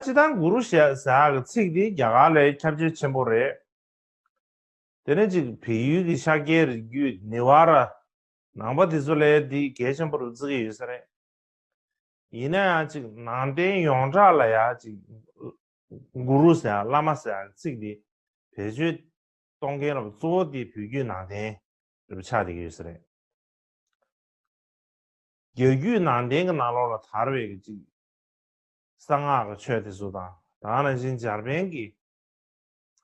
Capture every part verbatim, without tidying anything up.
སྤྱིར་བཏང་གུ་རུ་ཞེས་ཟེར་ཡག་གི་ཚིག་འདི་རྒྱ་གར་ལ་ཁྱབ་ཆེ་ཆེན་པོ་རེད། དེ་ནས་ཅིག་བལ་ཡུལ་གྱི་ཤཱཀྱའི་རིགས་རྒྱུད་ནི་ཝ་ར་ནང་པ་དེ་ཚོ་ལ་འདི་གལ་ཆེན་པོ་རུ་བརྩི་གི་ཡོད་ས་རེད། ཡིན་ན་ཡང་ཅིག་ནང་བསྟན་ཡོངས་གྲགས་ལ་ཡང་ཅིག་གུ་རུ་ཟེར་ཡག་བླ་མ་ཟེར་ཡག་ཚིག་འདི་བེད་སྤྱོད་གཏོང་མཁན་རབ་གཙོ་བོ་དེ་བོད་བརྒྱུད་ནང་བསྟན་རབ་ཆགས་བསྡད་ཀྱི་ཡོད་ས་རེད། རྒྱ་བརྒྱུད་ནང་བསྟན་གྱི་ནང་ལོགས་ལ་དར་བའི་གི་ཅིག་གསང་སྔགས་ཀྱི་ཆོས་དེ་ཚོ་དང་ད་ག་ནང་བཞིན་འཇར་པན་གྱི་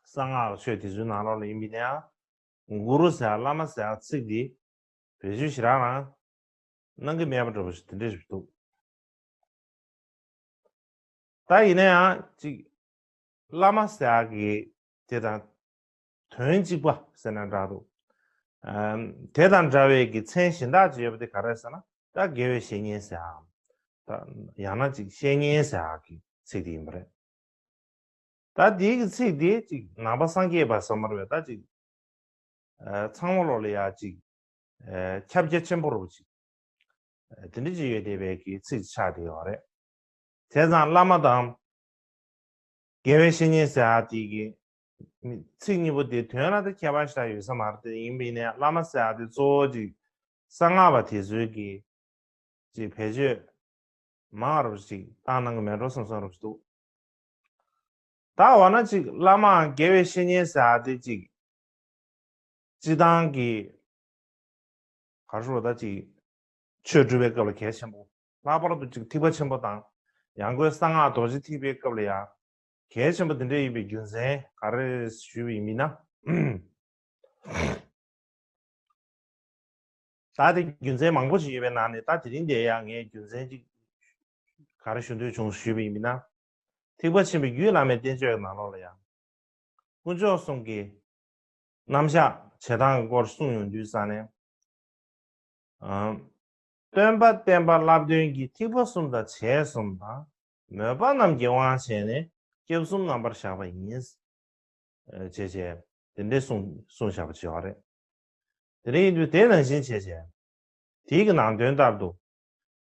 གསང་སྔགས་ཀྱི་ཆོས་དེ་ཚོའི་ནང་ལོགས་ལ་ཡིན་པ་ཡིན་ན་ཡང་གུ་རུ་ཟེར་བླ་མ་ཟེར་ཚིག་འདི་བེད་སྤྱོད་ཞེ་དྲག་རང་གནང་གི་མེད་པ་འདྲ་པོ་ཞིག་དེ་འདྲ་ཞིག་འདུག་ད་ཡིན་ན་ཡང་ཅིག་བླ་མ་ཟེར་ཡག་གི་དེ་དང་དོན་གཅིག་པ་ཟེར་ན་འདྲ་འདུག་ཨམ། དེ་དང་འདྲ་བའི་གི་མཚན་གཞན་དག་ཅིག་ཡོད་པ་དེ་ག་རེ་ཟེར་ན་ད་དགེ་བའི་བཤེས་གཉེན་ཟེར་ཡག་ད་ཡང་ན་ཅིག་བཤེས་གཉེན་ཟེར་ཡག་གི་ཚིག་དེ་ཡིན་པ་རེད། ད་དེའི་གི་ཚིག་དེ་ཅིག་ནང་པ་སངས་རྒྱས་པ་ཟེར་མ་རེད་པས། ད་ཅིག་ཨ། ཚང་མ་ལོག་ལ་ཡ་ཅིག་ཨ། ཁྱབ་རྒྱ་ཆེན་པོ་རུ་ཅིག་ཨ། དེ་འདྲ་ཅིག་ཡོད་བསྡད་པའི་གི་ཚིག་ཆགས་བསྡད་ཡོད་རེད། བྱས་ཙང་བླ་མ་དང་དགེ་བའི་བཤེས་གཉེན་ཟེར་ཡག་དེ་གི་ཚིག་གཉིས་པོ་དེ་དོན་ལ་ད་ཁྱད་པར་ཞེ་དྲག་ཡོད་ས་མ་རེད། དེ་ཡིན་པ་ཡིན་ནའི་བླ་མ་ཟེར་ཡག་དེ་གཙོ་བོ་ཅིག་གསང་སྔགས་པ་དེ་ཚོའི་གི་ཅིག་བེད་སྤྱོད་མང་རུ་ཅིག་བཏང་གནང་གི་མེད་འགྲོ་བསམ་བསམ་རུ་ཅིག་འདུག་ད་འོ་ན་ཅིག་བླ་མའམ་དགེ་བའི་བཤེས་གཉེན་ཟེར་ཡག་དེ་ཅིག་སྤྱིར་བཏང་གི་ག་རེ་ཞུ་དགོས་ད་ཅིག་ཆོས་སྒྲུབ་པའི་སྐབས་ལ་གལ་ཆེན་པོ། ལྷག་པར་དུ་ཅིག་ཐེག་པ་ཆེན་པོ་དང་ཡང་སྒོས་གསང་སྔགས་རྡོ་རྗེ་ཐེག་པའི་སྐབས་ལ་ཡང་གལ་ཆེན་པོ་དེ་འདྲ་ཡིན་པའི་རྒྱུ་མཚན་ག་རེ་ཞུས་པ་ཡིན་ན། ད་དེ་རྒྱུ་མཚན་མང་པོ་ཞིག་ཡོད་པའི་ནང་ནས་ད་དེ་རིང་འདིར་ཡང་ངས་རྒྱུ་མཚན་ཅིག་ག་རེ་ཞུ་འདོད་བྱུང་ཞུས་པ་ཡིན་ན། ཐེག་པ་ཆེན་པོའི་རྒྱུད་བླ་མའི་བསྟན་བཅོས་ཀྱི་ནང་ལོགས་ལ་ཡང་དཀོན་མཆོག་གསུམ་གྱི་རྣམ་གཞག་བྱེད་སྟངས་ཀྱི་སྐོར་གསུངས་ཡོང་དུས་ཙང་ནས། ཨ། སྟོན་པ་བསྟན་པ་བསླབ་སྟོན་གྱི་ཐེག་པ་གསུམ་དང་བྱད་གསུམ་དང་མོས་པ་རྣམས་ཀྱི་དབང་བྱས་ནས་སྐྱབས་གསུམ་རྣམ་པར་བཞག་པ་ཡིན། ཨ། བྱས་བྱས་དེ་འདྲའི་གསུངས་གསུངས་བཞག་པ་ཅིག་ཡོད་རེད། དེ་འདྲ་ཡིན་དུས་དེ་ནང་བཞིན་བྱས་བྱས། དེའི་གི་ནང་དོན་ལྟར་དུ།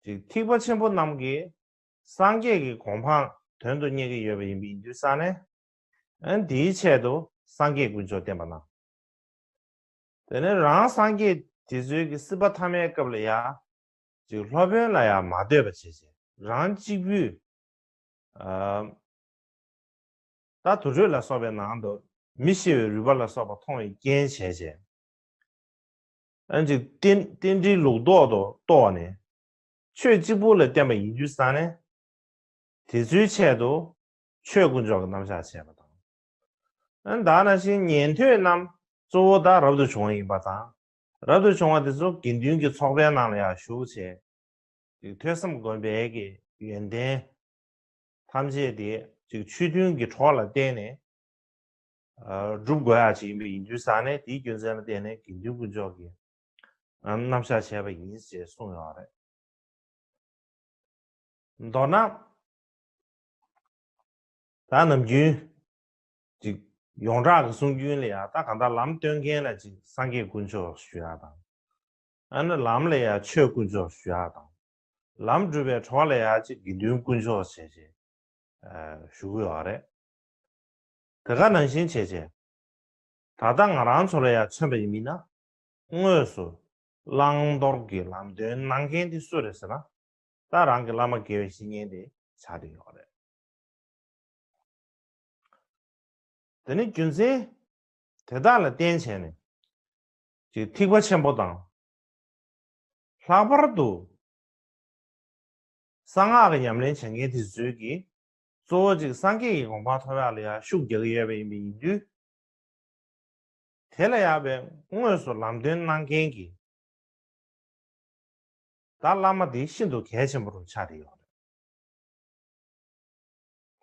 ཅིག་ཐེག་པ་ཆེན་པོ་རྣམས་ཀྱིས་སངས་རྒྱས་ཀྱི་གོ་འཕང་དོན་དུ་གཉེར་གྱི་ཡོད་པ་ཡིན་པ་ཡིན་དུས་ཙང་ནས། ཨ། དེའི་ཆེད་དུ་སངས་རྒྱས་དཀོན་མཆོག་བསྟན་པ་གནང་། དེ་ནས་རང་སངས་རྒྱས་དེ་ཚོའི་གི་སྲིད་པ་ཐ་མའི་སྐབས་ལ་ཡ། ཅིག་སློབ་དཔོན་ལ་ཡ་མ་ལྟོས་པ་བྱས་བྱས་རང་གཅིག་པུས། ཨ། ད་དུར་ཁྲོད་ལ་སོགས་པའི་ནང་དུ་མི་ཤི་བའི་རུས་པ་ལ་སོགས་པ་མཐོང་བའི་རྐྱེན་བྱས་བྱས། ཨ་ནི་ཅིག་རྟེན་རྟེན་འབྲེལ་ལུགས་ལྡོག་ཏུ་གཏོར་ནས་ཆོས་གཅིག་པུ་ལ་བརྟེན་པ་ཡིན་དུས་ཙང་ནས། དེ་ཚོའི་ཆེད་དུ་ཆོས་དཀོན་མཆོག་གི་རྣམ་གཞག་བྱས་པ་དང་། ཨ་ནི་ད་ནང་བཞིན་ཉན་ཐོས་རྣམས་གཙོ་བོ་ད་རབ་ཏུ་བྱུང་བ་ཡིན་པ་དང་། རབ་ཏུ་བྱུང་བ་དེ་ཚོ་དགེ་འདུན་གྱི་ཚོགས་པའི་ནང་ལ་ཡང་ཞུགས་བྱས། ཅིག་ཐོས་བསམ་སྒོམ་པའི་གི་ཡོན་ཏན་ཐམས་ཅད་དེ་ཅིག་ཆོས་མཐུན་གྱི་གྲོགས་ལ་བརྟེན་ནས། ཨ། སྒྲུབ་དགོས་ཡག་ཅིག་ཡིན་པ་ཡིན་དུས་ཙང་ནས་དེའི་རྒྱུ་མཚན་ལ་བརྟེན་ནས་དགེ་འདུན་དཀོན་མཆོག་གི་ཨ་རྣམ་གཞག་བྱས་པ་ཡིན་ཞེས་གསུངས་ཡོད་རེད། མདོར་ན། ད་ནམ་རྒྱུན་ཅིག་ཡོངས་གྲགས་ཀྱི་གསུང་རྒྱུན་ལ་ཡང་ད་གང་ལྟར་ལམ་སྟོན་མཁན་ལ་ཅིག་སངས་རྒྱས་དཀོན་མཆོག་ཞུ་ཡག་དང་། ཨ་ནི་ལམ་ལ་ཡང་ཆོས་དཀོན་མཆོག་ཞུ་ཡག་དང་། ལམ་སྒྲུབ་པའི་གྲོགས་ལ་ཡང་ཅིག་དགེ་འདུན་དཀོན་མཆོག་བྱས་བྱས་ཞུ་གི་ཡོད་རེད། དེ་ག་ནང་བཞིན་བྱས་བྱས། ད་ལྟ་ང་རང་ཚོ་ལ་ཡང་མཚོན་པ་ཡིན་མིན་ན། དངོས་སུ་བླང་དོར་གྱི་ལམ་སྟོན་གནང་མཁན་དེ་སུ་རེད་ཟེར་ན། ད་རང་གི་བླ་མ་དགེ་བའི་བཤེས་གཉེན་དེ་ཆགས་བསྡད་ཡོད་རེད། དེ་ནི་རྒྱུ་མཚན་དེ་དག་ལ་བརྟེན་བྱས་ནས་ཀྱི་ཐེག་པ་ཆེན་པོ་དང་། ལྷག་པར་དུ་གསང་སྔགས་ཀྱི་ཉམས་ལེན་བྱེད་མཁན་དེ་ཚོས་ཀྱིས་གཙོ་བོ་གཅིག་སངས་རྒྱས་ཀྱི་གོ་འཕང་ཐོབ་ཡག་ལ་ཡང་ཤུགས་རྒྱག་གི་ཡོད་པ་ཡིན་པ་ཡིན་དུས། དེ་ལ་ཡང་བའི་དངོས་སུ་ལམ་སྟོན་གནང་མཁན་གྱི་ད་བླ་མ་དེ་ཤིན་ཏུ་གལ་ཆེན་པོ་རུ་ཆགས་བསྡད་ཡོད་རེད།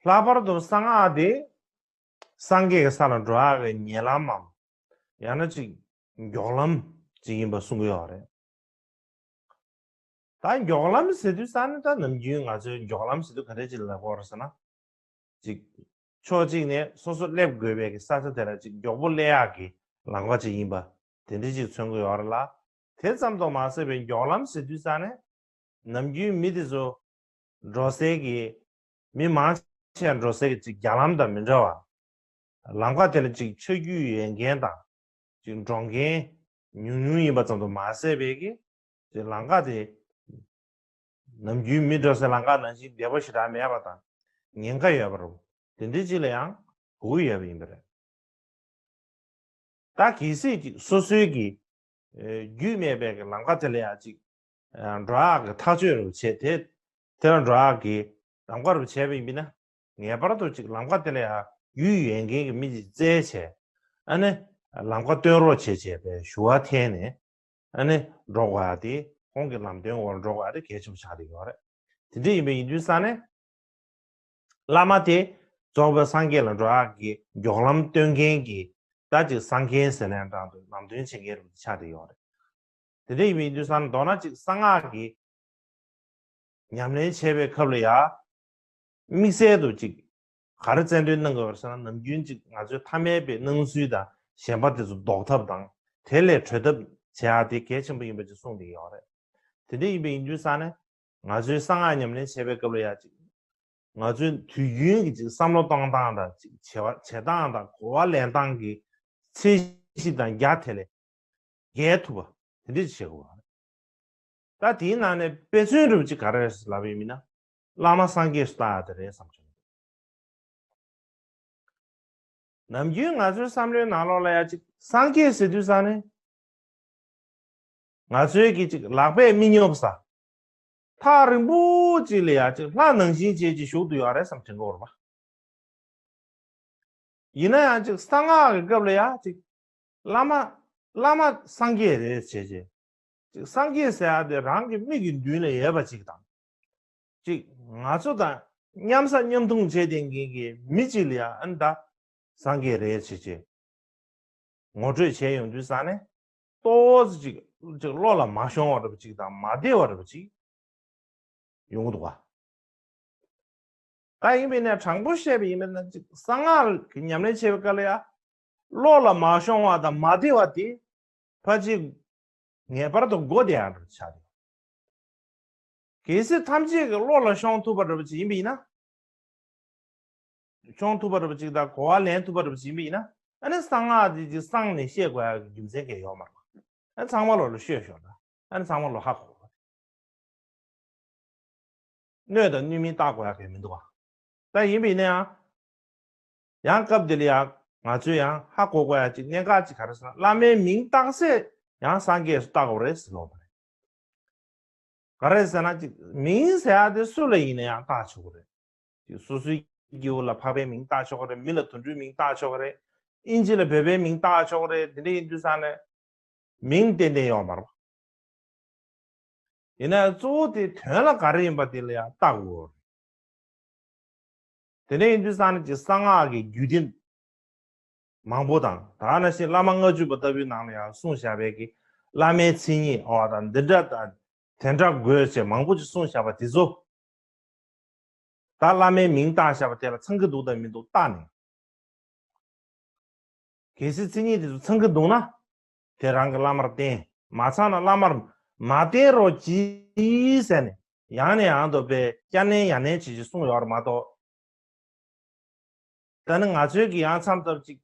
ལྷག་པར་དུ་གསང་སྔགས་དེ་སངས་རྒྱས་ཀྱི་ས་ལ་འགྲོ་ཡག་གི་ཉེ་ལམ་མམ། ཡང་ན་ཅིག་མགྱོགས་ལམ་ཅིག་ཡིན་པ་གསུང་གི་ཡོད་རེད། ད་མགྱོགས་ལམ་ཟེར་དུས་ཙང་ནི་ད་ནམ་རྒྱུན་ང་ཚོས་མགྱོགས་ལམ་ཟེར་དུས་ག་འདྲ་ཅིག་ལབ་ཀྱི་ཡོད་རེད་ཟེར་ན། ཅིག་ཕྱོགས་གཅིག་ནས་སོ་སོ་སླེབས་དགོས་པའི་གི་ས་ཆ་དེ་ལ་ཅིག་མགྱོགས་པོ་སླེབས་ཡག་གི་ལམ་ཁ་ཅིག་ཡིན་པ་དེ་འདྲ་ཅིག་མཚོན་གྱི་ཡོད་རེད་ལ། དེ་ཙམ་དུ་མ་ཟད་པའི་མགྱོགས་ལམ་ཟེར་དུས་ཙང་ནས་ནམ་རྒྱུན་མི་དེ་ཚོ་འགྲོ་སའི་གི་མི་མང་ ཆེར་འགྲོ་སའི་ཅིག་རྒྱ་ལམ་དང་མི་འདྲ་བར། ལམ་ཁ་དེ་ལ་ཅིག་ཆ་རྒྱུས་ཡོད་མཁན་དང་། ཅིག་འགྲོ་མཁན་ཉུང་ཉུང་ཡིན་པ་ཙམ་དུ་མ་ཟད་པའི་གི། ཅིག་ལམ་ཁ་དེ། ནམ་རྒྱུན་མི་འགྲོ་སའི་ལམ་ཁ་ནང་བཞིན་བདེ་པོ་ཞེ་དྲག་མེད་པ་དང་། ཉེན་ཁ་ཡོད་པ་རུ། དེ་འདྲའི་ཅིག་ལ་ཡང་གོ་གི་ཡོད་པ་ཡིན་པ་རེད། ད་གལ་སྲིད་ཅིག་སོ་སོའི་གི། ཨེ། རྒྱུས་མེད་པའི་གི་ལམ་ཁ་དེ་ལ་ཡང་ཅིག་ཨ། འགྲོ་ཡག་གི་ཐག་གཅོད་རུ་བྱས་ཏེ། དེ་ལ་འགྲོ་ཡག་གི་ལམ་ཁ་རུ་བྱས་པ་ཡིན་པས་ན། ངེས་པར་དུ་ཅིག་ལམ་ཁ་དེ་ལ་ཡང་རྒྱུས་ཡོད་མཁན་གྱི་མི་ཅིག་བཙལ་བྱས། ཨ་ནི། ལམ་ཁ་སྟོན་རོགས་བྱེད་ཅེས་པའི་ཞུ་བ་འཐེན་ནས། ཨ་ནི། འགྲོ་དགོས་ཡག་དེ་ཁོང་གི་ལམ་སྟོན་འོག་འགྲོ་དགོས་ཡག་དེ་གལ་ཆེན་པོ་ཆགས་བསྡད་ཡོད་རེད། དེ་འདྲ་ཡིན་པ་ཡིན་དུས་ཙང་ནས། བླ་མ་དེ་རྫོགས་པའི་སངས་རྒྱས་ལ་འགྲོ་ཡག་གི་མགྱོགས་ལམ་སྟོན་མཁན་གྱི་ད་ཅིག་སངས་རྒྱས་ཟེར་ནའང་འདྲ་འདུག་ལམ་སྟོན་བྱེད་མཁན་རུ་ཆགས་བསྡད་ཡོད་རེད། དེ་འདྲ་ཡིན་པ་ཡིན་དུས་ཙང་ནས་མདོར་ན་ཅིག་གསང་སྔགས་ཀྱི་ཉམས་ལེན་བྱེད་པའི་སྐབས་ལ་ཡང་། དམིགས་བསལ་དུ་ཅིག་ག་རེ་རྩལ་འདོན་གནང་དགོས་པ་རེད་ཟེར་ན། ནམ་རྒྱུན་ཅིག་ང་ཚོའི་ཐ་མལ་པའི་སྣང་ཚུལ་དང་ཞེན་པ་དེ་ཚོ་ཟློག་ཐབས་དང་། དེ་ལས་གྲོལ་ཐབས་བྱེད་ཡག་དེ་གལ་ཆེན་པོ་ཡིན་པ་ཅིག་གསུངས་བསྡད་ཡོད་རེད། དེ་འདྲ་ཡིན་པ་ཡིན་དུས་ཙང་ནས། ང་ཚོའི་གསང་སྔགས་ཉམས་ལེན་བྱེད་པའི་སྐབས་ལ་ཡང་ཅིག་ང་ཚོའི་དུས་རྒྱུན་གྱི་ཅིག་བསམ་བློ་གཏོང་སྟངས་དང་། ཅིག་བྱེད་པ་བྱེད་སྟངས་དང་། གོ་བ་ལེན་སྟངས་ཀྱི་ཚད་གཞི་དང་རྒྱ་དེ་ལས་བརྒལ་ཐུབ་པ་དེ་འདྲ་ཅིག་བྱེད་དགོས་པ་རེད། ད་དེའི་ནང་ནས་དཔེ་མཚོན་རུ་ཅིག་ག་རེ་རེད་ལབ་པ་ཡིན་ན། བླ་མ་སངས་རྒྱས་སུ་བལྟ་ཡག་དེ་རེད་བསམ་བྱུང་། ནམ་རྒྱུན་ང་ཚོའི་བསམ་བློའི་ནང་ལོགས་ལ་ཡང་ཅིག་སངས་རྒྱས་ཟེར་དུས་ཙང་ནས། ང་ཚོའི་གི་ཅིག་ལག་པས་མི་སྙོབ་ས། ཐག་རིང་པོ་ཅིག་ལ་ཡང་ཅིག་ལྷ་ནང་བཞིན་བྱས་ཅིག་བཞུགས་བསྡད་ཡོད་རེད་བསམ་དྲན་གྱི་ཡོད་རེད་པ། ཡིན་ན་ཡང་ཅིག་གསང་སྔགས་ཀྱི་སྐབས་ལ་ཡང་ཅིག་བླ་མ། བླ་མ་སངས་རྒྱས་རེད་བྱས་བྱས། ཅིག་སངས་རྒྱས་ཟེར་ཡག་དེ་རང་གི་མིག་གི་མདུན་ལ་ཡོད་པ་ཅིག་དང་། ཅིག་ང་ཚོ་དང་མཉམ་ཟ་མཉམ་འཐུང་བྱེད་བསྡད་མཁན་གྱི་མི་ཅིག་ལ་ཡང་། ཨ་ནི་ད་སངས་རྒྱས་རེད་བྱས་བྱས་ངོ་སྤྲོད་བྱས་ཡོང་དུས་ཙང་ནས། ཏོག་ཙམ་ཅིག་ཅིག་བློ་ལ་མ་ཤོང་བ་འདྲ་པོ་ཅིག་དང་མ་བདེ་བ་འདྲ་པོ་ཅིག་ཡོང་གི་འདུག་ག་ད་ཡིན་པས་ན་དྲང་པོ་བཤད་པ་ཡིན་པས་ན། ཅིག་གསང་སྔགས་ཀྱི་ཉམས་ལེན་བྱེད་པའི་སྐབས་ལ་ཡང་། བློ་ལ་མ་ཤོང་བ་དང་མ་བདེ་བ་དེ་ཕལ་ཆེར་ངེས་པར་དུ་དགོས་བསྡད་ཡག་འདྲ་པོ་ཆགས་འདུག་གལ་སྲིད་ཐམས་ཅད་ཀྱི་བློ་ལ་ཤོང་ཐུབ་པ་འདྲ་པོ་ཅིག་ཡིན་པ་ཡིན་ན། ཤོང་ཐུབ་པ་འདྲ་པོ་ཅིག་དང་གོ་བ་ལེན་ཐུབ་པ་འདྲ་པོ་ཅིག་ཡིན་པ་ཡིན་ན། ཨ་ནི་གསང་སྔགས་དེ་ཅིག་གསང་ནས་བཤད་དགོས་ཡག་གི་རྒྱུ་མཚན་གང་ཡང་ཡོད་མ་རེད། ཨ་ནི་ཚང་མ་ལོ་ལ་ཤོད་ཤོག་ད། ཨ་ནི་ཚང་མ་ལོ་ཧ་གོ། གནོད་དང་གནོད་མིན་བརྟག་དགོས་ཡག་གང་ཡང་མི་འདུག་ག་ད་ཡིན་པ་ཡིན་ན་ཡང་། ཡང་སྐབས་འདི་ལ་ཡང་ང་ཚོས་ཡང་ཧ་གོ་དགོས་ཡག་ཅིག་གནད་འགག་ཅིག་ག་རེ་ཟེར་ན། བླ་མའི་མིང་བཏགས་ཚད་ཡང་སངས་རྒྱས་སུ་བལྟ་དགོས་རེད་ཟེར་ལབ་པ་རེད། ག་རེ་ཟེར་ན། ཅིག་མིང་ཟེར་ཡག་དེ་སུ་ལ་ཡིན་ན་ཡང་བཏགས་ཆོག་གི་རེད། ཅིག་སོ་སོའི་སྐྱེ་བོ་ལ་འཕགས་པའི་མིང་བཏགས་ཆོག་གི་རེད། མི་ལ་དུད་འགྲོའི་མིང་བཏགས་ཆོག་གི་རེད། ཨིན་ཇི་ལ་བོད་པའི་མིང་བཏགས་ཆོག་གི་རེད། དེ་འདྲ་ཡིན་དུས་ཙང་ནས་མིང་ཏན་ཏན་ཡོད་མ་རེད། ཡིན་ན་གཙོ་བོ་དེ་དོན་ལ་ག་རེ་ཡིན་པ་དེ་ལ་ཡང་བལྟ་དགོས། དེ་འདྲ་ཡིན་དུས་ཙང་ནས་ཅིག་གསང་སྔགས་ཀྱི་རྒྱུད་སྡེ་མང་པོ་དང་། ད་ནང་བཞིན་བླ་མ་ལྔ་བཅུ་པ་ལྟ་བུའི་ནང་ལ་ཡང་གསུངས་བཞག་པའི་གི་བླ་མའི་མཚན་ཉིད། འོ་ད་འདི་འདྲ་དང་དེ་འདྲ་དགོས་ཅེས་མང་པོ་ཅིག་གསུངས་བཞག་པ་དེ་ཚོ། ད་བླ་མའི་མིང་བཏགས་བཞག་པ་དེ་ལ་ཚང་གི་འདུག་དང་མི་འདུག་བལྟས་ནས། གལ་སྲིད་མཚན་ཉིད་དེ་ཚོ་ཚང་གི་འདུག་ན། དེ་རང་གི་བླ་མར་བསྟེན། མ་ཚང་ན་བླ་མར་མ་བསྟེན་རོགས་གྱིས་ཟེར་ནས། ཡང་ནས་ཡང་དུ་དཔེ་བསྐྱར་ནན་ཡང་ནན་བྱེད་ཅེས་གསུངས་ཡོད་རེད་མ་གཏོགས། ད་ནི་ང་ཚོའི་གི་ཡང་མཚམས་ཙམ་ཅིག་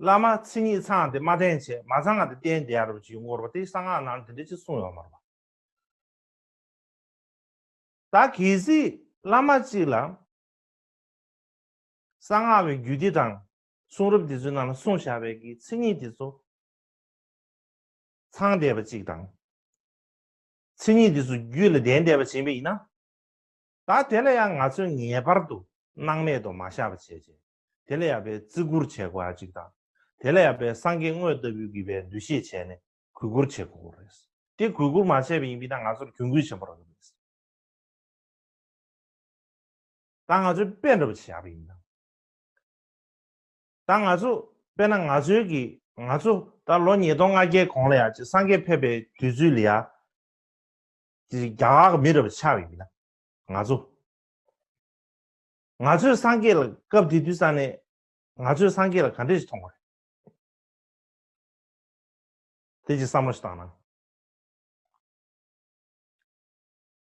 བླ་མ་མཚན་ཉིད་ཚང་སྟེ་མ་བསྟེན་བྱས། མ་ཚང་ང་དེ་བསྟེན་བསྡད་ཡག་འདྲ་པོ་ཅིག་ཡོང་གི་ཡོད་རེད་པ། དེ་གསང་སྔགས་ནང་དེ་འདྲ་ཅིག་གསུངས་ཡོད་མ་རེད་པ། ད་གལ་སྲིད་བླ་མ་གཅིག་ལ་གསང་སྔགས་པའི་རྒྱུད་སྡེ་དང་གསུང་རབ་དེ་ཚོའི་ནང་ལ་གསུངས་བཞག་པའི་གི་མཚན་ཉིད་དེ་ཚོ་ཚང་བསྡད་པ་གཅིག་དང་། མཚན་ཉིད་དེ་ཚོ་རྒྱུད་ལ་ལྡན་བསྡད་པ་ཅིག་ཡིན་པ་ཡིན་ན། ད་དེ་ལ་ཡང་ང་ཚོས་ངེས་པར་དུ་སྣང་མེད་དུ་མ་བཞག་པ་བྱས་བྱས། དེ་ལ་ཡང་དཔེ་བརྩི་བཀུར་བྱེད་དགོས་ཡག་གཅིག་དང་། དེ་ལ་ཡང་དཔེ་སངས་རྒྱས་དངོས་ལྟ་བུའི་གི་དཔེ་འདུ་ཤེས་བྱས་ནས་གུས་བཀུར་བྱེད་དགོས་རེད། དེ་གུས་བཀུར་མ་བྱས་པ་ཡིན་པ་ཡིན་ན་ང་ཚོར་གྱོང་གུད་ཆེན་པོ་རག་གི་རེད། ད་ང་ཚོས་དཔེ་འདྲ་པོ་ཞིག་བཞག་པ་ཡིན་ན། ད་ང་ཚོ་དཔེར་ན་ང་ཚོའི་གི་ང་ཚོ་ད་ལོ་ཉིས་སྟོང་ལྔ་བརྒྱའི་གོང་ལ་ཡ་ཅིག་སངས་རྒྱས་ཕེབས་པའི་དུས་ཚོད་ལ་ཡ་ཅིག་རྒྱ་གར་གི་མི་འདྲ་པོ་ཆགས་པ་ཡིན་ན། ང་ཚོ་ང་ཚོས་སངས་རྒྱས་ལ་སྐབས་དེ་དུས་ཙང་ནས་ང་ཚོས་སངས་རྒྱས་ལ་ག་འདྲ་ཞིག་མཐོང་གི་རེད། དེ་ཅིག་བསམ་བློ་ཞིག་བཏང་ན།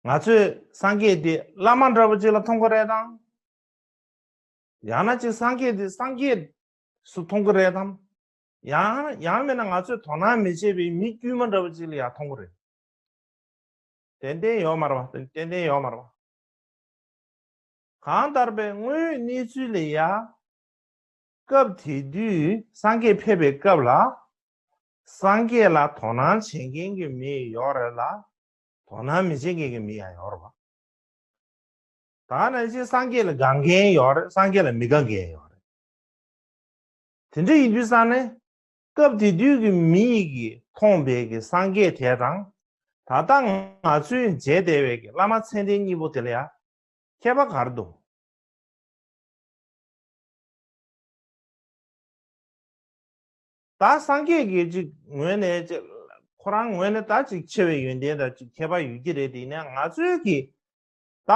ང་ཚོས་སངས་རྒྱས་དེ་བླ་མ་འདྲ་པོ་ཅིག་ལ་མཐོང་གི་རེད་དམ། ཡང་ན་ཅིག་སངས་རྒྱས་དེ་སངས་རྒྱས་སུ་མཐོང་གི་རེད་དམ། ཡང་ཡང་མིན་ན་ང་ཚོས་དོ་སྣང་མི་བྱེད་པའི་མི་དཀྱུས་མ་འདྲ་བོ་ཅིག་ལ་ཡང་མཐོང་གི་རེད། ཏན་ཏན་ཡོད་མ་རེད་བ། ཏན་ཏན་ཡོད་མ་རེད་བ། གང་ལྟར་པའི་དངོས་ཡོད་གནས་ཚུལ་ལ་ཡ། སྐབས་དེ་དུས་སངས་རྒྱས་ཕེབས་པའི་སྐབས་ལ། སངས་རྒྱས་ལ་དོ་སྣང་བྱེད་མཁན་གྱི་མི་ཡོད་རེད་ལ། དོ་སྣང་མི་བྱེད་མཁན་གྱི་མི་ཡང་ཡོད་རེད་བ། ད་ནང་བཞིན་སངས་རྒྱས་ལ་དགའ་མཁན་ཡོད་རེད། སངས་རྒྱས་ལ་མི་དགའ་མཁན་ཡོད་རེད། དེ་འདྲ་ཡིན་དུས་ཙང་ནས། སྐབས་དེ་དུས་ཀྱི་མི་ཡིས་ཀྱིས་མཐོང་བའི་གི་སངས་རྒྱས་དེ་དང་། ད་ལྟ་ང་ཚོས་མཇལ་བསྡད་པའི་གི་བླ་མ་མཚན་ལྡན་གཉིས་པོ་དེ་ལ་ཡང་ཁྱད་པར་ག་རེ་འདུག་ད་སངས་རྒྱས་ཀྱི་ཅིག་ངོས་ནས་ཅིག་ཁོ་རང་ངོས་ནས་ད་ཅིག་ཆེ་བའི་ཡོན་ཏན་དང་ཅིག་ཁྱད་པར་ཡོད་ཀྱི་རེད། དེ་ཡིན་ན་ང་ཚོའི་གི་ད་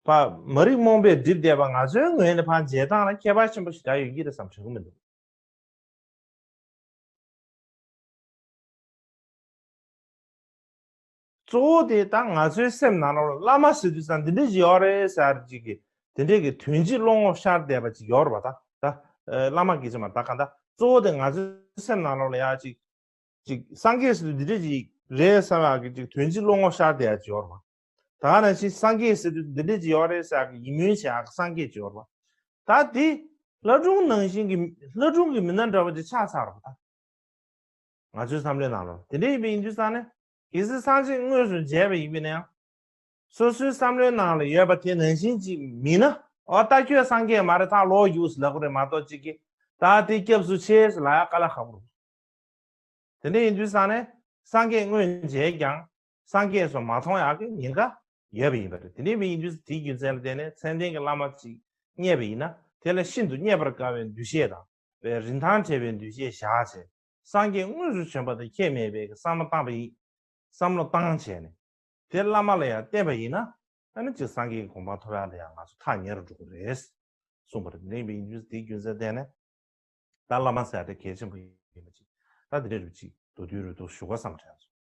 བ་མ་རིག་རྨོངས་པས་བསྒྲིབས་བསྡད་པ་ང་ཚོའི་ངོས་ནས་ཕར་མཇལ་སྟངས་ལ་ཁྱད་པར་ཆེན་པོ་ཞེ་དྲག་ཡོད་ཀྱི་རེད་བསམ་དྲན་གྱི་མི་འདུག་གཙོ་བོ་དེ་ད་ང་ཚོའི་སེམས་ནང་ལོགས་ལ་བླ་མ་ཟེར་དུས་ཙང་འདི་འདྲ་ཞིག་ཡོད་རེད་ཟེར་ཅིག་གི་དེ་འདྲས་ཀྱི་དོན་སྤྱི་བློ་ངོར་ཤར་བསྡད་པ་ཅིག་ཡོད་རེད་པ། ད་ད་བླ་མ་སྐད་ཆ་མ་ད་གང་ད་གཙོ་བོ་དེ་ང་ཚོའི་སེམས་ནང་ལོགས་ལ་ཡ་ཅིག་ཅིག་སངས་རྒྱས་ཟེར་དུས་འདི་འདྲ་ཅིག་རེད་བསམ་ཡག་གི་ཅིག་དོན་སྤྱི་བློ་ངོར་ཤར་བསྡད་ཡག་ཅིག་ཡོད་རེད་པ། ད་ག་ནང་བཞིན་སངས་རྒྱས་ཟེར་དུས་འདི་འདྲ་ཅིག་ཡོད་རེད་ཟེར་ཡག་གི་ཡིད་སྨོན་བྱེད་ཡག་གི་སངས་རྒྱས་ཅིག་ཡོད་རེད་པ། ད་དེ་ལྷ་སྒྲུང་ནང་བཞིན་གྱི་ལྷ་སྒྲུང་གི་མི་སྣ་འདྲ་བ་ཅིག་ཆགས་ཚར་རེད་པ་ད། ང་ཚོའི་བསམ་བློའི་ནང་ལོགས་དེ་འདྲ་ཡིན་པ་ཡིན་དུས་ཙང་ནས་གལ་སྲིད་སངས་རྒྱས་དངོས་སུ་མཇལ་བ་ཡིན་པ་ན་ཡང་། སོ་སོའི་བསམ་བློའི་ནང་ལ་ཡོད་པ་དེ་ནང་བཞིན་ཅིག་མིན་ན། འོ་ད་ཁྱོད་སངས་རྒྱས་མ་རེད་ད་ལོག་རྒྱུགས་ལབ་དགོས་རེད་མ་གཏོགས་ཅིག་གིས་ད་དེ་སྐྱབས་སུ་མཆི་ལབ་ཡག་དཀའ་ལས་ཁག་པོ་རེད། དེ་འདྲ་ཡིན་དུས་ཙང་ནས་སངས་རྒྱས་དངོས་མཇལ་ཀྱང་སངས་རྒྱས་སུ་མ་མཐོང་ཡག་གི་ཉེན་ཁ་ཡོད་པ་ཡིན་པ་རེད། དེ་འདྲ་ཡིན་དུས་དེའི་རྒྱུ་མཚན་ལ་བརྟེན་ནས་མཚན་ལྡན་གྱི་བླ་མ་ཅིག་རྙེད་པ་ཡིན་ན་དེ་ལ་ཤིན་ཏུ་རྙེད་པར་དཀའ་བའི་འདུ་ཤེས་དང་བའི་རིན་ཐང་བྲལ་བའི་འདུ་ཤེས་བཞག་བྱས་སངས་རྒྱས་དངོས་སུ་བྱོན་པ་དང་ཁྱད་མེད་པའི་བསམ་བློ་བཏང་བ་ཡིན། བསམ་བློ་བཏང་བྱས་ནས་དེ་བླ་མ་ལ་ཡང་བརྟེན་པ་ཡིན་ན་ཨ་ནི་ཅིག་སངས་རྒྱས་ཀྱི་གོ་འཕང་ཐོབ་ཡག་ལ་ཡང་ང་ཚོ་ཐག་ཉེ་རུ་འགྲོ་གི་རེད་གསུངས་པ་རེད། དེ་འདྲ་ཡིན་པ་ཡིན་དུས་དེའི་རྒྱུ་མཚན་བརྟེན་ནས། ད་བླ་མ་ཟེར་ཡག་དེ་གལ་ཆེན་པོ་ཡིན་པ་ཅིག་ད་འདི་འདྲ་རུ་ཅིག་མདོར་བསྡུས་རུ་ཏོག་ཞུ་ག་བསམ་དྲན་སོང་